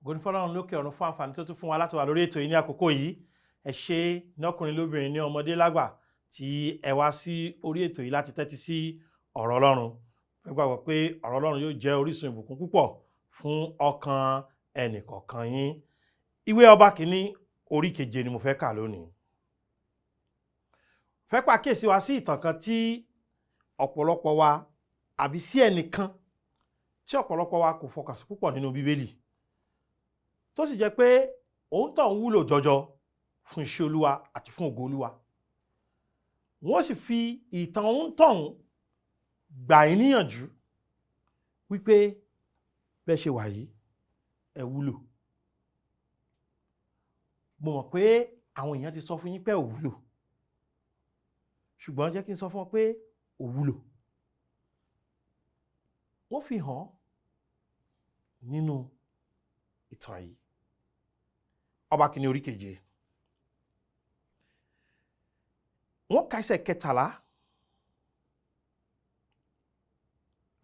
Ògo ni fọ́lọ́run lókè ọ̀run fún àǹfààní tó tún fún wa láti wà lórí ètò yìí ní àkókò yìí. Ẹ ṣé ní ọkùnrin, lóbìnrin, ní ọmọdé, lágbà tí ẹ wá sí orí ètò yìí láti tẹ́tí sí ọ̀rọ̀ Ọlọ́run. Ẹ gbàgbọ́ pé ọ̀rọ̀ Ọlọ́run yóò jẹ́ orísun ìbùkún púpọ̀ fún ọkàn ẹnìkọ̀ọ̀kan yín. Ìwé Ọba Kìíní orí keje ni mo fẹ́ kà lónìí. Fẹ́ pàkíyèsí wa sí ìtàn kan tí ọ̀pọ̀lọpọ̀ wa, àbí sí ẹnìkan tí ọ̀pọ̀lọpọ̀ wa kò fọkàn sí púpọ̀ nínú Bíbélì, tó sì jẹ́ pé òun tó ń wúlò jọjọ fún iṣẹ́ Olúwa àti fún ògo Olúwa. Wọ́n sì fi ìtàn òun tọ̀hún gbà yín níyànjú wípé bẹ́ẹ̀ ṣe wà yìí, ẹ wúlò. Mo mọ̀ pé àwọn èèyàn ti sọ fún yín pé ò wúlò, ṣùgbọ́n jẹ́ kí n sọ fún ọ pé ò wúlò. Wọ́n fi hàn nínú ìtàn yìí. Ọba Kìíní orí keje, wọ́n ka ẹsẹ̀ 13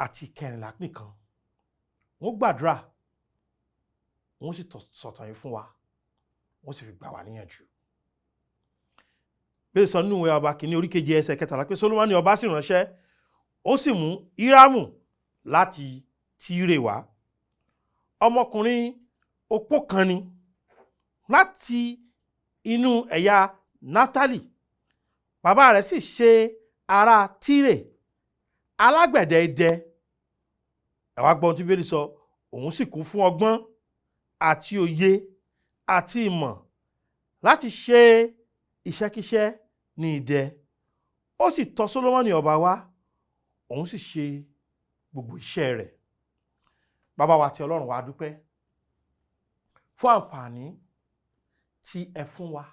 àti 14 nìkan. Wọ́n gbàdúrà, wọ́n sì sọ̀tàn yìí fún wa, wọ́n sì fi gbà wá níyànjú. Bẹ́ẹ̀ sọ nínú ìwé Ọba Kìíní orí keje ẹsẹ̀ 13 pé Sólómọ́nì ọba sì ránṣẹ́, ó sì mú Hírámù láti Tírè wá, ọmọkùnrin opó kan ni láti inú ẹ̀yà Náftálì. Bàbá rẹ̀ sì ṣe ará Tírè, alágbẹ̀dẹ idẹ. Ẹ wá gbọ́ ohun tí Bíbélì sọ. Òun sì kún fún ọgbọ́n àti òye àti ìmọ̀ láti ṣe iṣẹ́kíṣẹ́ ní idẹ. Ó sì tọ̀ Sólómọ́nì ọba wá, òun sì ṣe gbogbo iṣẹ́ rẹ̀. Bàbá wa ti Ọlọ́run, wa dúpẹ́ fún àǹfààní tí ẹ fún wa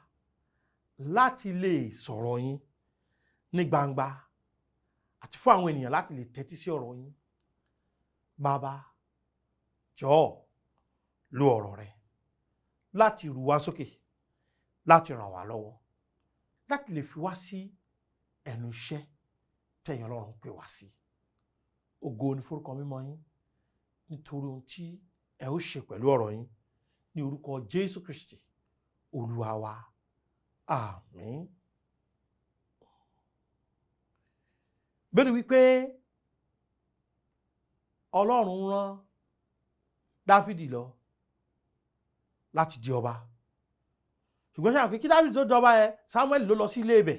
láti lè sọ̀rọ̀ yín ní gbangba àti fún àwọn ènìyàn láti lè tẹ́tí sí ọ̀rọ̀ yín. Bàbá, jọ̀ọ́, lo ọ̀rọ̀ rẹ láti rú wa sókè, láti ràn wá lọ́wọ́, láti lè fi wá sí ẹnu iṣẹ́ tẹ̀yìn Ọlọ́run pè wá sí. Ògo ni forúkọ mímọ́ yín nítorí ohun tí ẹ ó ṣe pẹ̀lú ọ̀rọ̀ yín, ní orúkọ Jésù Kristi Olúwa wa, àmín. Bẹ́ẹ̀ni wípé Ọlọ́run rán Dáfídì lọ láti di ọba, ṣùgbọ́n ṣáà pé kí Dáfídì tó dọba ẹ, Samuel ló lọ sí ilé ibẹ̀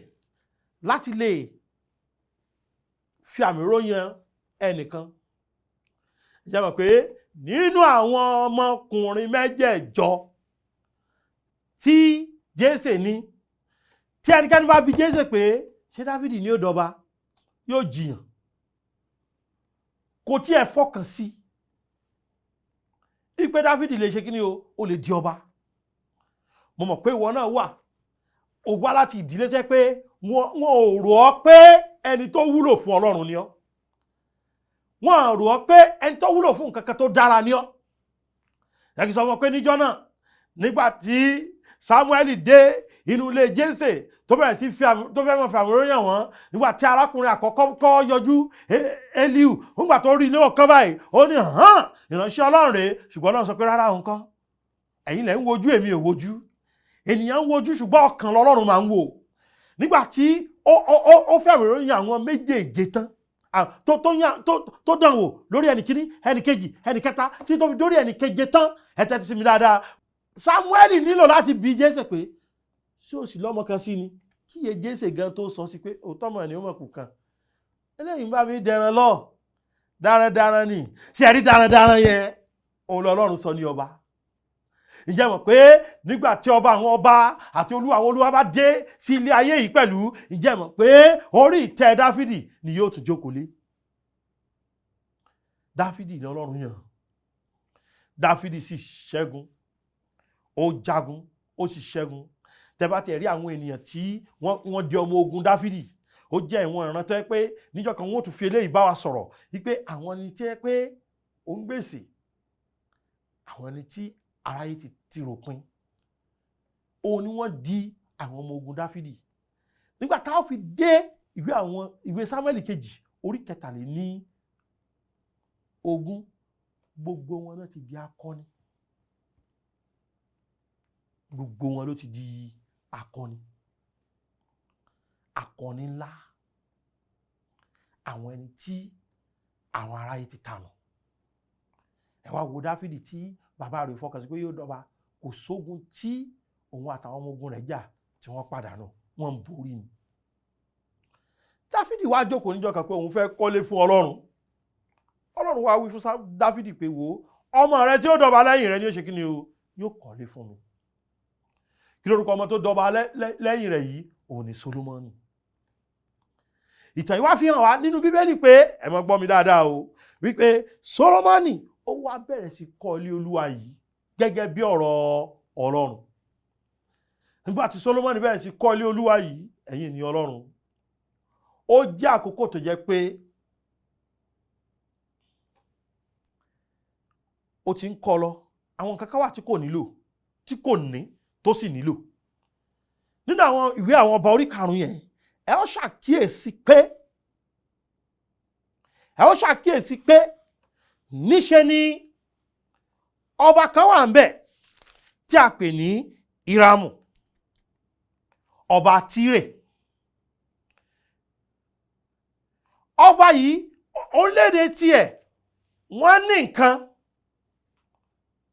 láti lè fi àmì ròyìn ẹnìkan. Ìjẹ́ mọ̀ pé nínú àwọn ọmọkùnrin mẹ́jẹ̀ẹ̀jọ tí Jésè ní, tí ẹnikẹ́ni bá bi Jésè pé ṣé Dáfídì ní ó dọba, yóò jiyàn, kò tí ẹ fọkàn sí ipe Dáfídì lè ṣe kí ni o, ó lè di ọba. Mo mọ̀ pé ìwọ náà wà, ó wá láti ìdílé jẹ́ pé wọn ò rò ọ́ pé ẹni tó wúlò fún Ọlọ́run ni ọ́, wọn rò ọ́ pé ẹni tó wúlò fún nǹkan kan tó dára ni ọ́. Ẹ kì í sọ fún ọ pé níjọ́ náà, nígbà tí Samuel dé inú ilé Jésè tó bẹ̀rẹ̀ sí fi àmì, tó fẹ́ mọ̀ fi àmì ròyìn wọ́n, nígbà tí arákùnrin àkọ́kọ́ kọ́ yọjú, Eliu, nígbà tó rí ilé ọ̀kan báyìí, ó ní hàn ìránṣẹ́ Ọlọ́run rèé. Ṣùgbọ́n Ọlọ́run sọ pé rárá, òun kọ́, ẹ̀yin lẹ̀ ń wojú, èmi ò wojú. Ènìyàn ń wojú, ṣùgbọ́n ọkàn lọ́lọ́run máa ń wò. Nígbà tí ó fẹ́ àmì ròyìn àwọn méjèèje tán, tó dàn wò lórí ẹnì kíní, ẹnì kejì, ẹnì kẹta, tí tó fi dórí ẹnì keje tán, ẹ tẹ́tí sí mi dáadáa, Samuel nílò láti bi Jésè pé ṣé o sì lọ́mọ kan sí ni, kíyè Jésè gan tó sọ sí pé òótọ́ mọ̀ ni ó mọ̀ kù kan. Eléyìí ń bá mi dẹran lọ darandaran ni. Ṣe rí darandaran yẹn, òun lọ́lọ́run sọ ní ọba. Ǹjẹ́ mọ̀ pé nígbà tí ọba àwọn ọba àti olúwa àwọn olúwa bá dé sí ilé ayé yìí pẹ̀lú, ǹjẹ́ mọ̀ pé orí ìtẹ́ Dáfídì ni yóò tún jókòó lé? Dáfídì ni Ọlọ́run yàn. Dáfídì sì ṣẹ́gun, ó jagun, ó sì ṣẹ́gun. Tẹ́ bá ti rí àwọn ènìyàn tí wọ́n di ọmọ ogun Dáfídì, ó jẹ́ ìwọ̀n ìran tó yẹ pé níjọ́ kan wọ́n tún fi eléyìí bá wa sọ̀rọ̀ wípé àwọn ẹni tí yẹ pé ó ń gbèsè, àwọn ẹni tí aráyé ti ròpin, òun ni wọ́n di àwọn ọmọ ogun Dáfídì. Nígbà táwọn fi dé ìwé àwọn ìwé Sámúẹ́lì kejì orí 23, gbogbo wọn náà ti di akọni. Gbogbo wọn ló ti di akọni, akọni ńlá, àwọn ẹni tí àwọn aráyé ti tànù. Ẹ wá wo Dáfídì tí bàbá rẹ̀ fọkàn sí pé yóò dọba. Kò sógun tí òun àtàwọn ọmọ ogun rẹ̀ jà tí wọ́n pàdánù, wọ́n ń borí ni. Dáfídì wá jókòó níjọ́ kan pé òun fẹ́ kọ́lé fún Ọlọ́run. Ọlọ́run wá wí fún Dáfídì pé, wò ó, ọmọ rẹ tí ó dọba lẹ́yìn rẹ ni ó ṣe kí ni o, yóò kọ́lé fún mi. Kí lórúkọ ọmọ tó dọba lẹ́yìn rẹ̀ yìí? Òun ni Solomoni. Ìtàn yìí wá fi hàn wá nínú Bíbélì pé, ẹ máa gbọ́ mi dáadáa o, wípé Solomoni ó wá bẹ̀rẹ̀ sí kọ́ ilé Olúwa yìí gẹ́gẹ́ bí ọ̀rọ̀ Ọlọ́run. Nígbà tí Solomoni bẹ̀rẹ̀ sí kọ́ ilé Olúwa yìí, ẹ̀yin ènìyàn Ọlọ́run, ó jẹ́ àkókò tó jẹ́ pé ó ti ń kọ́ lọ. Àwọn nǹkan kan wà tí kò nílò, tí kò ní, tó sì nílò. Nínú àwọn ìwé àwọn ọba orí 5 yẹn, ẹ ó ṣàkíyèsí pé níṣe ni ọba kan wà ńbẹ̀ tí a pè ní Hírámù, ọba Tírè. Ọba yìí, orílẹ̀-èdè tiẹ̀, wọ́n ní nǹkan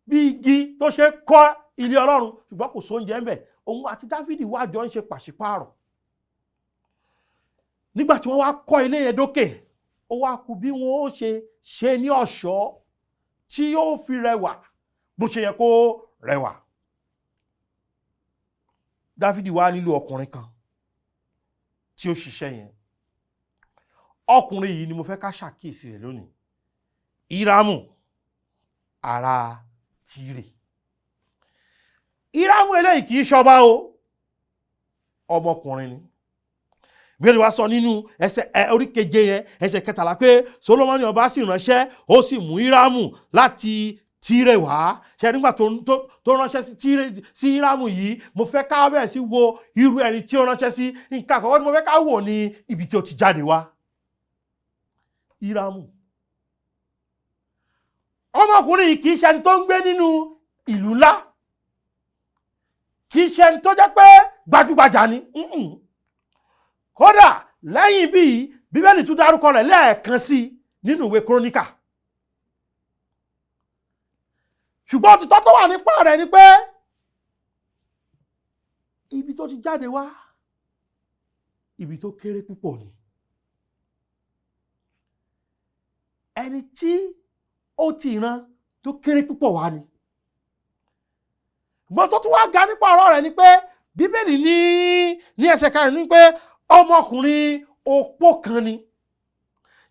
bí igi tó ṣe kọ́ ilé Ọlọ́run, ṣùgbọ́n kò sóúnjẹ ńbẹ̀. Òun àti Dáfídì wá jọ ń ṣe pàṣípààrọ̀. Nígbà tí wọ́n wá kọ́ ilé yẹn dókè, ó wá kù bí wọ́n ó ṣe ṣe ní ọ̀ṣọ́ tí yóò fi rẹwà bó ṣe yẹ kó rẹwà. Dáfídì wá nílò ọkùnrin kan tí ó ṣiṣẹ́ yẹn. Ọkùnrin yìí ni mo fẹ́ ká ṣàkíyèsí rẹ̀ lónìí, Hírámù ará Tírè. Hírámù eléyìí kì í ṣọba o, ọmọkùnrin ni. Bíbélì wa sọ nínú ẹsẹ̀ orí 7 yẹn, ẹsẹ̀ 13 pé Solomoni ọba sì ránṣẹ́, ó sì mú Hírámù láti Tírè wá. Ṣe nígbà tó ránṣẹ́ sí Tírè, sí Hírámù yìí, mo fẹ́ ká bẹ̀rẹ̀ sí wo irú ẹni tí ó ránṣẹ́ sí. Nǹkan àkọ́kọ́ tí mo fẹ́ ká wò ní ibi tí ó ti jáde wá. Hírámù, ọmọkùnrin yìí kì í ṣe ẹni tó ń gbé nínú ìlú ńlá, kì í ṣe ẹni tó jẹ́ pé gbajúgbajà ni. Kódà lẹ́yìn bí Bíbélì tún dárúkọ rẹ̀ lẹ́ẹ̀kan sí nínú ìwé Króníkà. Ṣùgbọ́n òtítọ́ tó wà nípa rẹ̀ ni pé ibi tó ti jáde wá, ibi tó kéré púpọ̀ ni. Ẹni tí ó ti ìran tó kéré púpọ̀ wá ni. Ṣùgbọ́n tó tún wá ga nípa ọ̀rọ̀ rẹ̀ ni pé Bíbélì ní ẹsẹ̀ 5 ní pé ọmọkùnrin opó kan ni.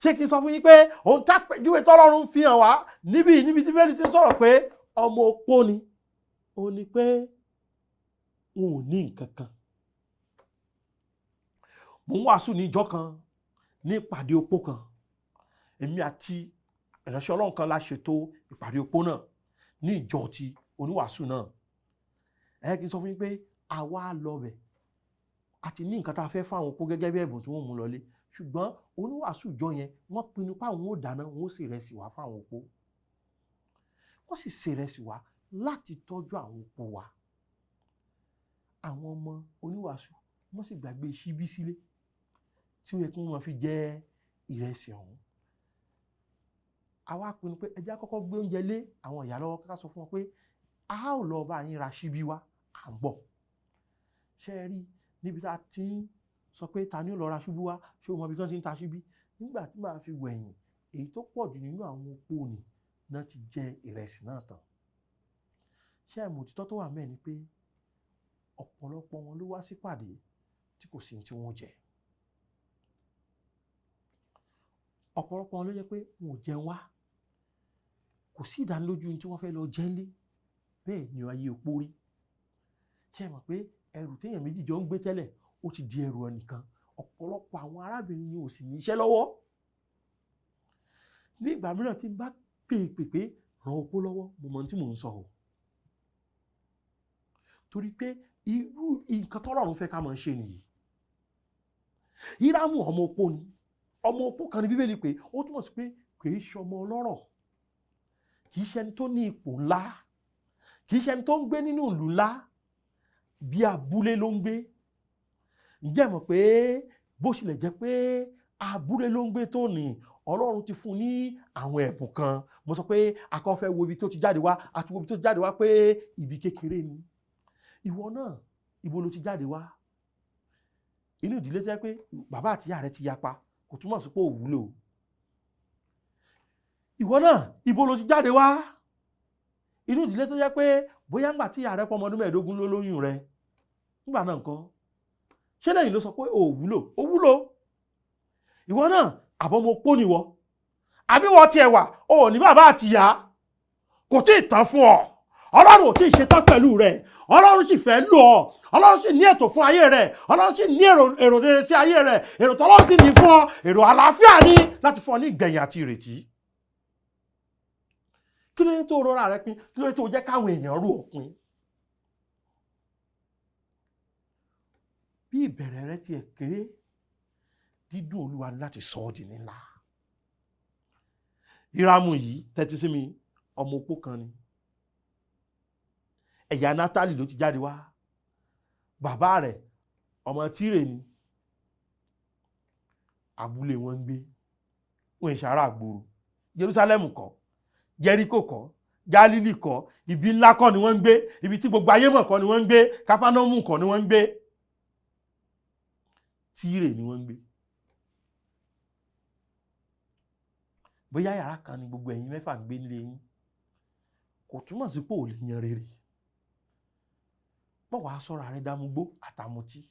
Ṣé kí n sọ fún yín pé òun tápèjúwe tọ́lọ́run fi hàn wá níbi tí Bíbélì ti sọ̀rọ̀ pé ọmọ opó ni, ó ní pé wọn ò ní nǹkan kan. Mo ń wàásù ní ìjọ kan ní ìpàdé opó kan. Èmi àti ìránṣẹ́ Ọlọ́run kan la ṣètò ìpàdé opó náà ní ìjọ ti oníwàásù náà. Ẹ kí n sọ fún yín pé àwa lọ bẹ̀, a ti ní nǹkan tá a fẹ́ fáwọn opó gẹ́gẹ́ bí ẹ̀bùn tí wọ́n mú lọlé. Ṣùgbọ́n oníwàásù ìjọ yẹn, wọ́n pinnu pé àwọn ó dáná, wọ́n ó sì rẹsì wá fáwọn opó. Wọ́n sì ṣe ìrẹsì wá láti tọ́jú àwọn opó wa. Àwọn ọmọ oníwàásù wọ́n sì gbàgbé ṣíbí sílé tí ó yẹ kí wọ́n máa fi jẹ ìrẹsì ọ̀hún. Àwa pinnu pé ẹ jẹ́ á kọ́kọ́ gbé oúnjẹ lé àwọn ìyá lọ́wọ́, ká sọ fún wọn pé a ó lọ bá yín ra ṣíbí wá, à ń bọ̀. Ṣé ẹ rí níbi tá a ti ń sọ pé ta ni ó lọ ra ṣíbí wá, ṣé o mọ ibi tí wọ́n ti ń ta ṣíbí? Nígbà tí màá fi wẹ̀yìn, èyí tó pọ̀ jù nínú àwọn opó ni náà ti jẹ ìrẹsì náà tán. Ṣé ẹ mọ̀ òtítọ́ tó wà ńbẹ̀ ni pé ọ̀pọ̀lọpọ̀ wọn ló wá sípàdé tí kò sí ní tí wọ́n jẹ. Ọ̀pọ̀lọpọ̀ wọn ló jẹ́ pé wọn ò jẹun wá. Kò sí ìdánilójú ní tí wọ́n fẹ́ lọ jẹ ńlé. Bẹ́ẹ̀ ni ayé opó rí. Ṣé ẹ mọ̀ pé ẹrù téèyàn méjì jọ ń gbé tẹ́lẹ̀, ó ti di ẹrù ẹnìkan. Ọ̀pọ̀lọpọ̀ àwọn arábìnrin ni ò sì ní iṣẹ́ lọ́wọ́. Ní ìgbà mìíràn tí n bá pè pé ràn opó lọ́wọ́, mo mọ ohun tí mò ń sọ o. Torí pé irú nǹkan tọ́lọ́run fẹ́ ká máa ṣe nìyí. Hírámù ọmọ opó ni. Ọmọ opó kan ní Bíbélì pé ó túmọ̀ sí pé kì í ṣe ọmọ ọlọ́rọ̀, kì í ṣe ẹni tó ní ipò ńlá, kì í ṣe ẹni tó ń gbé nínú ìlú ńlá. Bí abúlé ló ń gbé. Ǹjẹ́ mọ̀ pé bó tilẹ̀ jẹ́ pé abúlé ló ń gbé tó ní, Ọlọ́run ti fún ní àwọn ẹ̀bùn kan. Mo sọ pé a kàn fẹ́ wo ibi tó ti jáde wá, àti wo ibi tó ti jáde wá pé ibi kékeré ni. Ìwọ náà, ibo ló ti jáde wá? Inú ìdílé tẹ́ pé bàbá àti ìyá rẹ ti yapa, kò túmọ̀ sí pé ò wúlò. Ìwọ náà, ibo ló ti jáde wá? Inú ìdílé tó jẹ́ pé bóyá ńgbà tí ìyá rẹ pọ̀ ọmọ ọdún 15 ló lóyún rẹ, ńgbà náà ńkọ́? Ṣé lẹ́yìn ló sọ pé ò wúlò? Ó wúlò. Ìwọ náà, àbọ̀mọ opó ni wọ, àbí wọ́n tiẹ̀ wà ò ní bàbá àti ìyá, kò tí ì tán fún ọ. Ọlọ́run ò tí ì ṣetán pẹ̀lú rẹ̀. Ọlọ́run sì fẹ́ lò ọ́. Ọlọ́run sì ní ètò fún ayé rẹ̀. Ọlọ́run sì ní èrò rere sí ayé rẹ̀. Èrò tọ́lọ́run sì ní fún ọ, èrò àlàáfíà ní láti fún ọ ní ìgbẹ̀yìn àti ìrètí. Kí ló dé tó rọra rẹ pin? Kí ló dé tó jẹ́ káwọn èèyàn rò ó pin? Bí ìbẹ̀rẹ̀ rẹ tiẹ̀ kéré, dídùn Olúwa ní láti sọ ọ́ di ńlá. Hírámù yìí, tẹ́tí sí mi, ọmọ opó kan ni. Ẹ̀yà Nátálì ló ti jáde wá. Bàbá rẹ̀ ọmọ Tírè ni. Abúlé wọn ń gbé. Wọ́n ń ṣàrà àgbòrò. Jerúsálẹ́mù kọ́, Jẹ́ríkò kọ́, Gálílì kọ́, ibi ńlá kọ́ ni wọ́n ń gbé, ibi tí gbogbo ayé mọ̀ kọ́ ni wọ́n ń gbé, Kápánọ́mù kọ́ ni wọ́n ń gbé. Tírè ni wọ́n ń gbé. Bóyá yàrá kan ni gbogbo ẹ̀yin mẹ́fà ń gbé nílé yín, kò túmọ̀ sí pé ò lè yan rere. Mọ́ wàá sọ̀rọ̀ rẹ dàmúgbó àtàmùtí.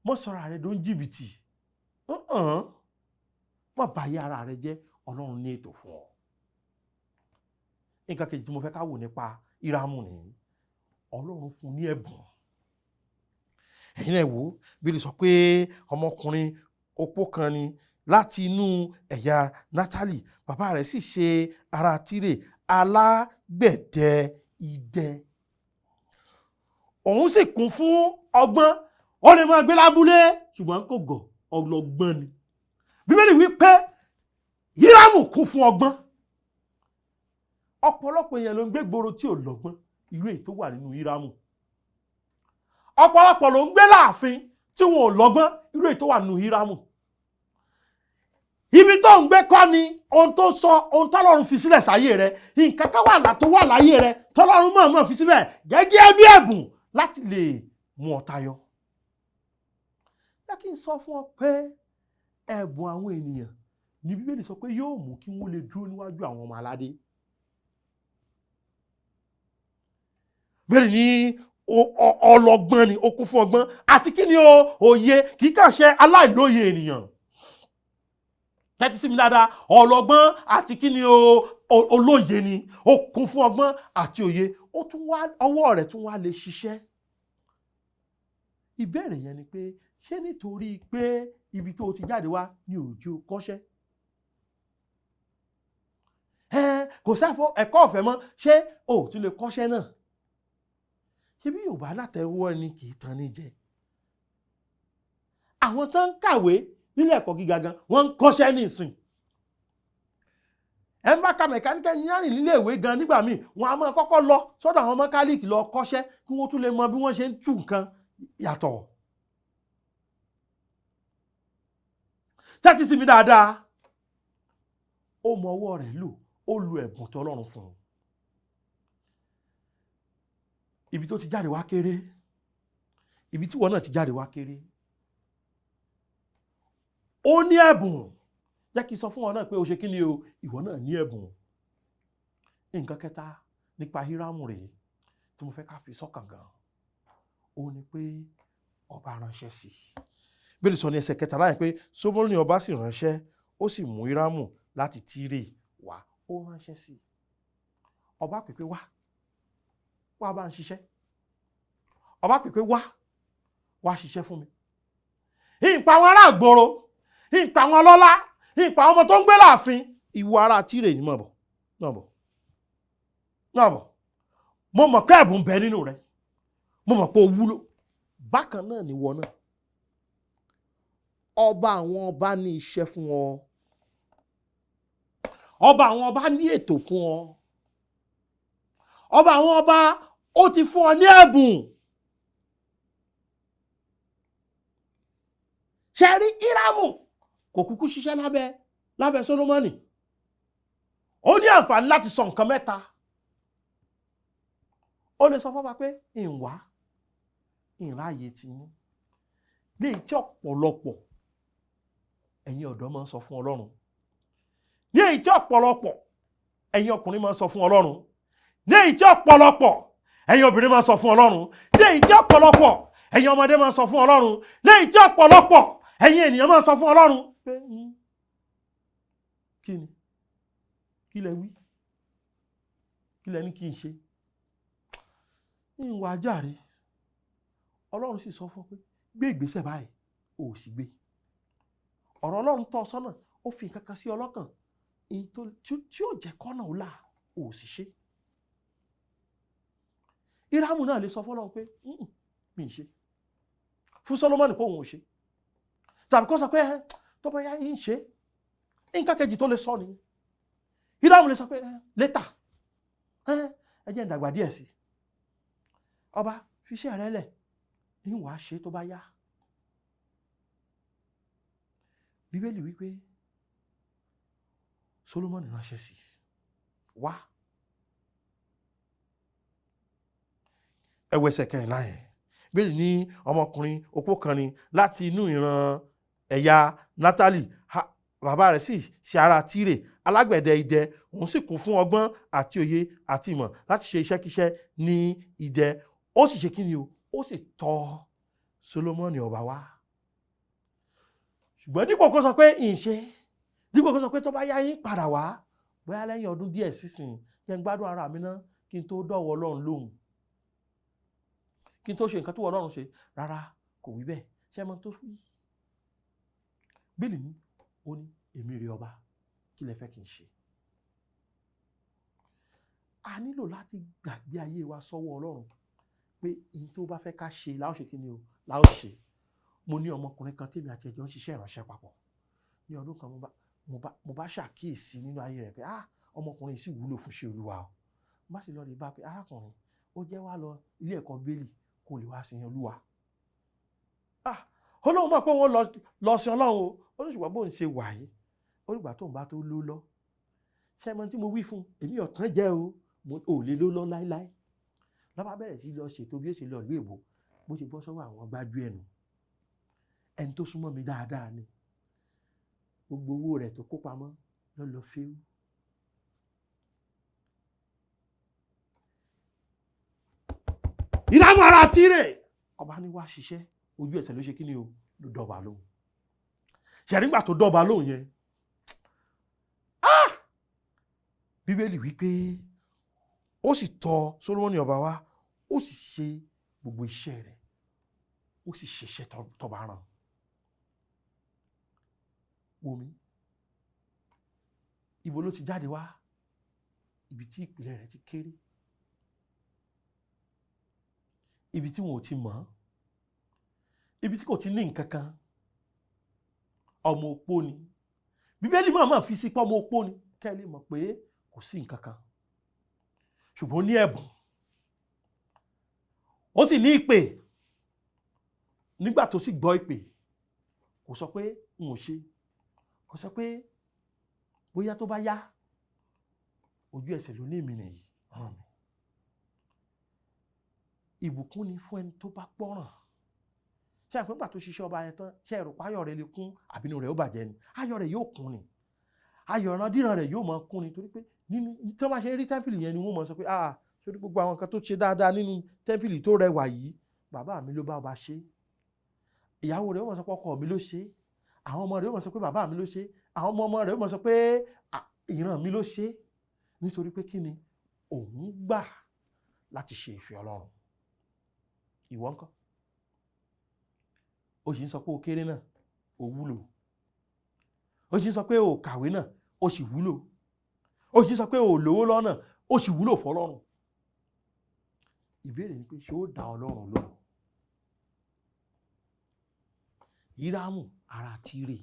Mọ́ sọ̀rọ̀ rẹ dó ń jìbìtì. Mọ́ báyé ara rẹ jẹ́. Ọlọ́run ní ètò fún ọ. Nǹkan kejì tí mo fẹ́ ká wò nípa Hírámù nìyí. Ọlọ́run fún un ní ẹ̀bùn. Ẹ̀yin náà wò ó, Bíbélì sọ pé ọmọkùnrin opó kan ni láti inú ẹ̀yà Nátálì. Bàbá rẹ̀ sì ṣe ará Tírè, alágbẹ̀dẹ idẹ. Òun sì kún fún ọgbọ́n. Ó lè máa gbé lábúlé, ṣùgbọ́n kò gọ̀, ọlọ́gbọ́n ni. Bíbélì wí pé Hírámù kún fún ọgbọ́n. Ọ̀pọ̀lọpọ̀ èèyàn ló ń gbé gbòòrò tí ò lọ́gbọ́n, irú èyí tó wà nínú Hírámù. Ọ̀pọ̀lọpọ̀ ló ń gbé láàfin tí wọn ò lọ́gbọ́n, irú èyí tó wà nínú Hírámù. Ibi tó ń gbé kọ́ ni ohun tó sọ, ohun tọ́lọ́run fi sílẹ̀ sáyé rẹ, nǹkan tó wà tó wà láyé rẹ tọ́lọ́run mọ̀ọ́mọ̀ fi síbẹ̀ gẹ́gẹ́ bí ẹ̀bùn láti lè mú ọ tayọ. Jẹ́ kí n sọ fún ọ pé ẹ̀bùn àwọn ènìyàn ní Bíbélì sọ pé yóò mú kí wọ́n lè dúró níwájú àwọn ọmọ aládé. Bẹ́ẹ̀ ni ọlọ́gbọ́n ni, ó kún fún ọgbọ́n àti kí ni o, òye, kì í kàn ṣe aláìlóye ènìyàn. Tẹ́tí sí mi dáadáa, ọlọ́gbọ́n àti kí ni o, olóye ni, ó kún fún ọgbọ́n àti òye, ó tún wá ọwọ́ rẹ̀ tún wá lè ṣiṣẹ́. Ìbéèrè yẹn ni pé ṣé nítorí pé ibi tó o ti jáde wá ni òjò kọ́ṣẹ́? Kò sáfọ ẹ̀kọ́ ọ̀fẹ́ mọ́, ṣé o tún lè kọ́ṣẹ́ náà? Ṣé bí Yorùbá látẹ̀wọ́ ẹni kì í tan ní jẹ? Àwọn tó ń kàwé nílé ẹ̀kọ́ gíga gan, wọ́n ń kọ́ṣẹ́ ní ìsìn. Ẹ ń bá ka mẹ̀káníkà engineering nílé ìwé gan nígbà míì, wọ́n á máa kọ́kọ́ lọ sọ́dọ̀ àwọn mọ́kálíìkì lọ kọ́ṣẹ́ kí wọ́n tún lè mọ bí wọ́n ṣe ń tú nǹkan yàtọ̀. Tẹ́tí sí mi dáadáa. Ó mọ ọwọ́ rẹ̀ lò, ó lu ẹ̀bùn tí Ọlọ́run fún un. Ibi tó ti jáde wá kéré, ibi tí ìwọ náà ti jáde wá kéré. Ó ní ẹ̀bùn. Jẹ́ kí n sọ fún ọ náà pé o ṣe kí ni o, ìwọ náà ní ẹ̀bùn. Nǹkan kẹta nípa Hírámù rèé tí mo fẹ́ ká fi sọ́kàn gan, ó ní pé ọba ránṣẹ́ sí i. Bíbélì sọ ní ẹsẹ̀ kẹtàlá yẹn pé Sólómọ́nì ọba sì ránṣẹ́, ó sì mú Hírámù láti Tírè wá. Ó ránṣẹ́ sí i. Ọba pè pé wá, wá bá ń ṣiṣẹ́. Ọba pè pé wá, wá ṣiṣẹ́ fún mi. Ìpa àwọn ará àgbòrò, ìpa àwọn ọlọ́lá, ìpa àwọn ọmọ tó ń gbé láàfin, ìwọ ará Tírè ní mọ̀ bọ̀, náà bọ̀, náà bọ̀. Mo mọ̀ pé ẹ̀bùn bẹ nínú rẹ, mo mọ̀ pé o wúlò. Bákan náà ni ìwọ náà. Ọba àwọn ọba ní iṣẹ́ fún ọ. Ọba àwọn ọba ní ètò fún ọ. Ọba àwọn ọba Ó ti fún ọ ní ẹ̀bùn. Ṣe rí Hírámù kò kúkú ṣiṣẹ́ lábẹ́ Sólómọ́nì. Ó ní àǹfààní láti sọ nǹkan mẹ́ta. Ó lè sọ fọ́ba pé ìwà ìráyè ti yín. Léyìí tí ọ̀pọ̀lọpọ̀ ẹ̀yin ọ̀dọ́ máa ń sọ fún Ọlọ́run. Ní èyí tí ọ̀pọ̀lọpọ̀ ẹ̀yin ọkùnrin máa ń sọ fún Ọlọ́run. Ní èyí tí ọ̀pọ̀lọpọ̀ ẹ̀yin obìnrin máa ń sọ fún Ọlọ́run. Ní èyí tí ọ̀pọ̀lọpọ̀ ẹ̀yin ọmọdé máa ń sọ fún Ọlọ́run. Ní èyí tí ọ̀pọ̀lọpọ̀ ẹ̀yin ènìyàn máa ń sọ fún Ọlọ́run. Pé kí ni? Kí lẹ wí? Kí lẹ ní kí n ṣe? Ìwà jàre. Ọlọ́run sì sọ fún pé gbé ìgbésẹ̀ báyìí, ò sì gbé. Ọ̀rọ̀ Ọlọ́run tọ́ ọ sọ́nà, ó fi nǹkan kan sí ọlọ́kàn tí ó jẹ́ kọ́nà ó là, ò sì ṣe. Hírámù náà lè sọ fọ́lọ́run pé mi ì ṣe. Fún Sólómọ́nì pé òun ò ṣe. Tàbí kó sọ pé tó bá yá ń ṣe. Nǹkan kejì tó lè sọ nìyẹn. Hírámù lè sọ pé later, ẹ jẹ́ n dàgbà díẹ̀ sí. Ọba fi iṣẹ́ rẹ lẹ̀, ń wàá ṣe tó bá yá. Bíbélì wípé Sólómọ́nì ránṣẹ́ sí wá. Ẹ wo ẹsẹ̀ kẹrìnlá yẹn. Bíbélì ní ọmọkùnrin opó kan ni láti inú ìran ẹ̀yà Nátálì. Bàbá rẹ̀ sì ṣe ará Tírè, alágbẹ̀dẹ idẹ, òun sì kún fún ọgbọ́n àti òye àti ìmọ̀ láti ṣe iṣẹ́kíṣẹ́ ní idẹ. Ó sì ṣe kí ni o? Ó sì tọ̀ Sólómọ́nì ọba wá. Ṣùgbọ́n dípò kó sọ pé ìṣe, dípò kó sọ pé tó bá yá yín padà wá, bóyá lẹ́yìn ọdún díẹ̀ sísìn, jẹ́ n gbádùn ara mi ná kí n tó dọ̀wọ́ Ọlọ́run lóhùn, kí n tó ṣe nǹkan tó wọ Ọlọ́run ṣe. Rárá, kò wí bẹ́ẹ̀. Ṣé ẹ mọ̀ tó wí? Bíbélì ní, ó ní èmi rè ọba, kí lẹ fẹ́ kí n ṣe? A nílò láti gbàgbé ayé wa sọ́wọ́ Ọlọ́run pé ihun tó bá fẹ́ ká ṣe la ó ṣe kí ni o, la ó ṣe. Mo ní ọmọkùnrin kan tèmi àti ẹjọ́ ń ṣiṣẹ́ ìránṣẹ́ papọ̀. Ní ọdún kan mo bá ṣàkíyèsí nínú ayé rẹ̀ pé ọmọkùnrin yìí sì wúlò fún iṣẹ́ Olúwa o. Má sì lọ rí bá pé arákùnrin, ó jẹ́ wá lọ ilé ẹ̀kọ́ Bẹ́ẹ̀lì kó lè wá sin Olúwa. Ó lóun mọ̀ pé òun lọ sin Ọlọ́run o. Ó ní ṣùgbọ́n bóun ṣe wà yìí, ó nígbà tóun bá tó ló lọ. Ṣé ẹ mọ̀ tí mo wí fún un? Èmi ọ̀tán jẹ́ o, mo ò lè ló lọ láéláé. Ló bá bẹ̀rẹ̀ sí lọ ṣètò bí ó ṣe lọ ìlú èbó, bó ṣe bọ́ sọ́wọ́ àwọn gbájú ẹ̀ nù. Ẹni tó súnmọ́ mi dáadáa ni. Gbogbo owó rẹ̀ tó kó pamọ́ ló lọ fẹ́rú. Hírámù ará Tírè, ọba ní wá ṣiṣẹ́, ojú ẹsẹ̀ ló ṣe kí ni o, ló dọ̀bà lóhùn. Ṣẹ̀rí ńgbà tó dọ̀bà lóhùn yẹn, Bíbélì wípé ó sì tọ̀ Sólómọ́nì ọba wá, ó sì ṣe gbogbo iṣẹ́ rẹ̀, ó sì ṣiṣẹ́ tọba rán. Wò mí, ibo ló ti jáde wá? Ibi tí ìpìlẹ̀ rẹ̀ ti kéré, ibi tí wọn ò ti mọ̀, ibi tí kò ti ní nǹkan kan. Ọmọ opó ni. Bíbélì máa ma fi sí pé ọmọ opó ni, kẹ́ ẹ lè mọ̀ pé kò sí nǹkan kan. Ṣùgbọ́n ó ní ẹ̀bùn, ó sì ní ìpè. Nígbà tó sì gbọ́ ìpè, kò sọ pé n ò ṣe, kò sọ pé bóyá tó bá yá, ojú ẹsẹ̀ ló ní èmi nìyí ràn mí. Ìbùkún ni fún ẹni tó bá gbọ́ràn. Ṣé àpé nígbà tó ṣiṣẹ́ ọba yẹn tán, ṣé ẹ̀rù pa ayọ̀ rẹ̀ lè kún àbínú rẹ̀ ó bàjẹ́ ni? Ayọ̀ rẹ̀ yóò kún ni. Ayọ̀ ìrandíran rẹ̀ yóò máa kún ni, torí pé nínú tí wọ́n bá ṣe rí tẹ́ḿpìlì yẹn ni wọ́n máa sọ pé sórí gbogbo àwọn nǹkan tó ṣe dáadáa nínú tẹ́ḿpìlì tó rẹwà yìí, bàbá mi ló bá ọba ṣe. Ìyàwó rẹ̀ ó máa sọ pé ọkọ mi ló ṣe. Àwọn ọmọ rẹ̀ ó máa sọ pé bàbá mi ló ṣe. Àwọn ọmọ ọmọ rẹ̀ ó máa sọ pé ìran mi ló ṣe. Nítorí pé kí ni? Òun gbà láti ṣe ìfẹ́ Ọlọ́run. Ìwọ ńkọ́? O sì ń sọ pé o kéré náà, o wúlò. O sì ń sọ pé o kàwé náà, o sì wúlò. O sì ń sọ pé o lówó lọ́nà, o sì wúlò fọ́lọ́run. Ìbéèrè ni pé ṣé ó dá Ọlọ́run lóhùn? Hírámù ará Tírè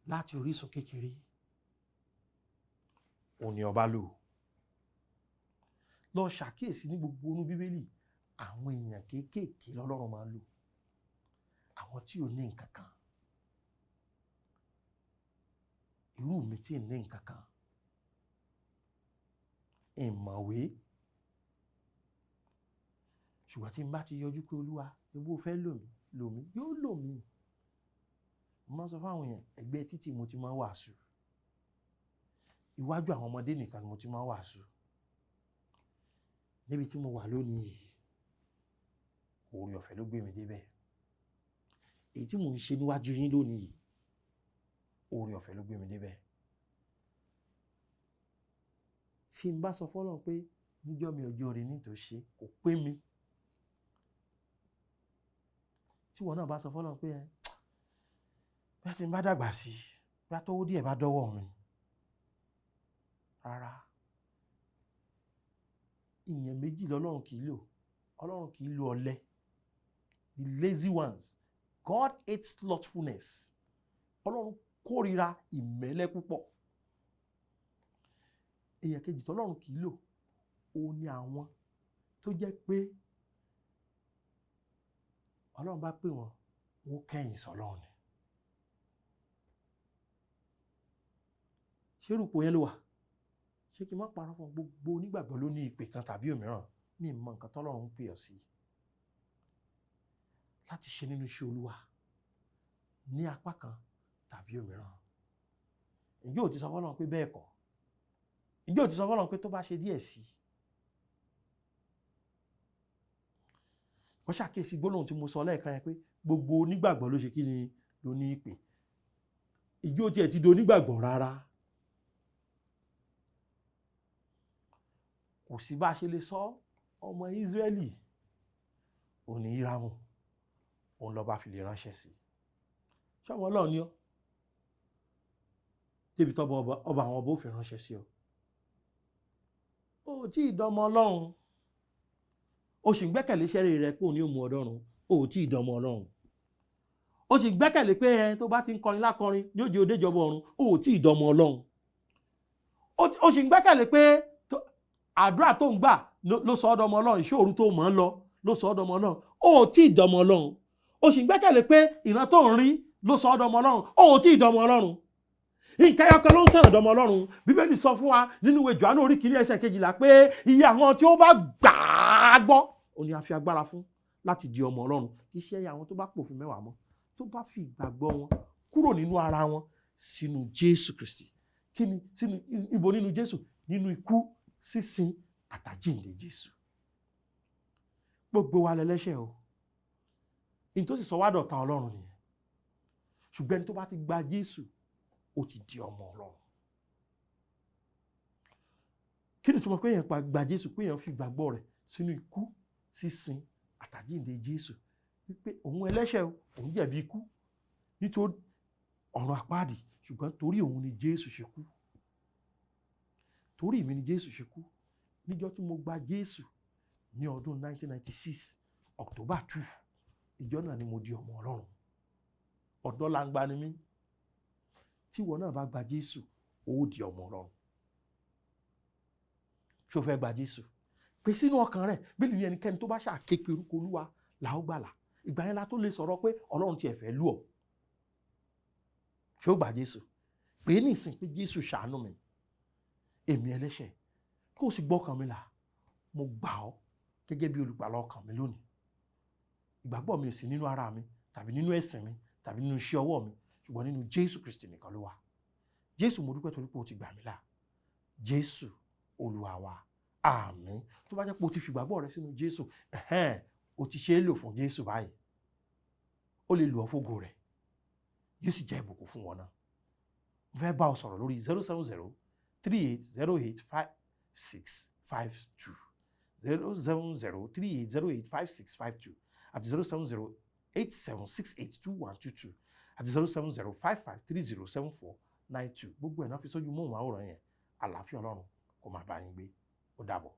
láti orísun kékeré, òun ni ọba lò. Lọ ṣàkíyèsí ní gbogbo inú Bíbélì, àwọn èèyàn kéékèèké lọ́lọ́run máa ń lò, àwọn tí ò ní nǹkan kan. Irú mi tí ì ní nǹkan kan, ìmọ̀wé, ṣùgbọ́n tí n bá ti yọjú pé Olúwa, ebó fẹ́ lò mí, lò mí, yóò lò mí. Mo máa ń sọ fáwọn èèyàn, ẹgbẹ́ títì mo ti máa ń wàásù, iwájú àwọn ọmọdé nìkan ni mo ti máa ń wàásù. Níbi tí mo wà lónìí yìí, oore ọ̀fẹ́ ló gbé mi débẹ̀. Èyí tí mò ń ṣe níwájú yín lónìí yìí, oore ọ̀fẹ́ ló gbé mi débẹ̀. Tí n bá sọ fọ́lọ́run pé níjọ́ mi ọjọ́ rẹ ní tó ṣe, kò pé mi. Tí ìwọ náà bá sọ fọ́lọ́run pé bí a ti ń bá dàgbà sí, bí a tówó díẹ̀ bá dọ́wọ́ mi, rárá. Ìyẹn méjì lọ́lọ́run kì í lò. Ọlọ́run kì í lo ọ̀lẹ. The lazy ones. God hates slothfulness. Ọlọ́run kórìíra ìmẹ́lẹ́ púpọ̀. Èèyàn kejì tọ́lọ́run kì í lò, òun ni àwọn tó jẹ́ pé Ọlọ́run bá pè wọ́n, wọ́n kẹ́yìn sọ́lọ́run ni. Ṣé irú ipò yẹn ló wà? Ṣé kí n má parọ́ fún gbogbo onígbàgbọ́ ló ní ìpè kan tàbí òmíràn? Mi mọ nǹkan tọ́lọ́run ń pè ọ́ sí láti ṣe nínú iṣẹ́ Olúwa ní apá kan tàbí òmíràn. Ǹjẹ́ o ti sọ fọ́lọ́run pé bẹ́ẹ̀ kọ́? Ǹjẹ́ o ti sọ fọ́lọ́run pé tó bá ṣe díẹ̀ sí i? Wọ́n ṣàkíyèsí gbólóhùn tí mo sọ lẹ́ẹ̀kan yẹn pé gbogbo onígbàgbọ́ ló ṣe kí ni ló ní ìpè. Ǹjẹ́ o tiẹ̀ ti di onígbàgbọ́ rárá? Kò sí bá a ṣe lè sọ ọmọ Ísírẹ́lì òun ní Hírámù, òun lọ́ba fi lè ránṣẹ́ sí. Ṣé ọmọ Ọlọ́run ni ọ́? Débi tọ́ba ọba àwọn ọba ó fi ránṣẹ́ sí ọ. O ò tí ì dọmọ Ọlọ́run. O sì ń gbẹ́kẹ̀lé iṣẹ́ rẹ pé òun ni ó mú ọ dọ́run. O ò tí ì dọmọ Ọlọ́run. O sì ń gbẹ́kẹ̀lé pé ẹ tó bá ti ń kọrin lákọrin ní ó jẹ́ òde ìjọba ọ̀run. O ò tí ì dọmọ Ọlọ́run. O sì ń gbẹ́kẹ̀lé pé àdúrà tó ń gbà ló sọ ọ́ dọmọ Ọlọ́run, ìṣòro tó mọ̀ ń lọ ló sọ ọ́ dọmọ Ọlọ́run. O ò tí ì dọmọ Ọlọ́run. O sì ń gbẹ́kẹ̀lé pé ìran tó ń rí ló sọ ọ́ dọmọ Ọlọ́run. O ò tí ì dọmọ Ọlọ́run. Nǹkan ẹyọ kan ló ń sọ̀rọ̀ dọmọ Ọlọ́run. Bíbélì sọ fún wa nínú ìwé Jòhánù orí kìíní ẹsẹ̀ 12 pé iye àwọn tí ó bá gbà á gbọ́ òun ni a fi agbára fún láti di ọmọ Ọlọ́run. Kì í ṣe àwọn tó bá pòfin mẹ́wàá mọ́, tó bá fi ìgbàgbọ́ wọn kúrò nínú ara wọn sínú Jésù Kristi. Kí ni sínú ibo nínú Jésù? Nínú ikú, sísin àtàjíǹde Jésù. Gbogbo wa lẹlẹ́ṣẹ̀ o. Ìyẹn tó sì sọ wá dọ̀tá Ọlọ́run nìyẹn. Ṣùgbọ́n ẹni tó bá ti gba Jésù, ó ti di ọmọ Ọlọ́run. Kí ni ìtumọ̀ pé èèyàn gba Jésù, pé èèyàn fi ìgbàgbọ́ rẹ̀ sínú ikú, sísin àtàjíǹde Jésù, wípé òun ẹlẹ́ṣẹ̀ o, òun jẹ̀bi ikú nítorí ọ̀run àpáàdì, ṣùgbọ́n torí òun ni Jésù ṣe kú. Torí mi ni Jésù ṣe kú. Níjọ́ tí mo gba Jésù ní ọdún 1996, October 2, ìjọ́ náà ni mo di ọmọ Ọlọ́run. Ọ̀dọ́ langba ni mí. Tí ìwọ náà bá gba Jésù, ó di ọmọ Ọlọ́run. Ṣé o fẹ́ gba Jésù? Pè sínú ọkàn rẹ̀, bí ní ẹnikẹ́ni tó bá ṣàképe orúkọ Olúwa là ó gbàlà. Ìgbà yẹn la tó lè sọ̀rọ̀ pé Ọlọ́run tiẹ̀ fẹ́ lù ọ́. Ṣé o gba Jésù? Pè é nísìn pé Jésù ṣàánú mi, èmi ẹlẹ́ṣẹ̀, kó o sì gbọ́kàn mi là. Mo gbà ọ́ gẹ́gẹ́ bí olùgbàlà ọkàn mi lónìí. Ìgbàgbọ́ mi ò sí nínú ara mi tàbí nínú ẹ̀sìn mi tàbí nínú iṣẹ́ ọwọ́ mi, ṣùgbọ́n nínú Jésù Kristi nìkan ló wà. Jésù, mo dúpẹ́ torí pé o ti gbà mí là. Jésù Olúwa wa. Àmín. Tó bá jẹ́ pé o ti fi ìgbàgbọ́ rẹ sínú Jésù, ẹ̀hẹ́n, o ti ṣe é lò fún Jésù báyìí. Ó lè lò ọ́ fógo rẹ̀. Yóò sì jẹ́ ìbùkún fún wọn náà. Mo fẹ́ bá ọ sọ̀rọ̀ lórí 070 38 08 56 52, 070 38 08 56 52 àti 070 87 68 21 22 àti 070 55 30 74 92. Gbogbo ẹ̀ náà fi sójú móhùnmáwòrán yẹn. Àlàáfíà Ọlọ́run kó máa bá yín gbé. Ó dàbọ̀.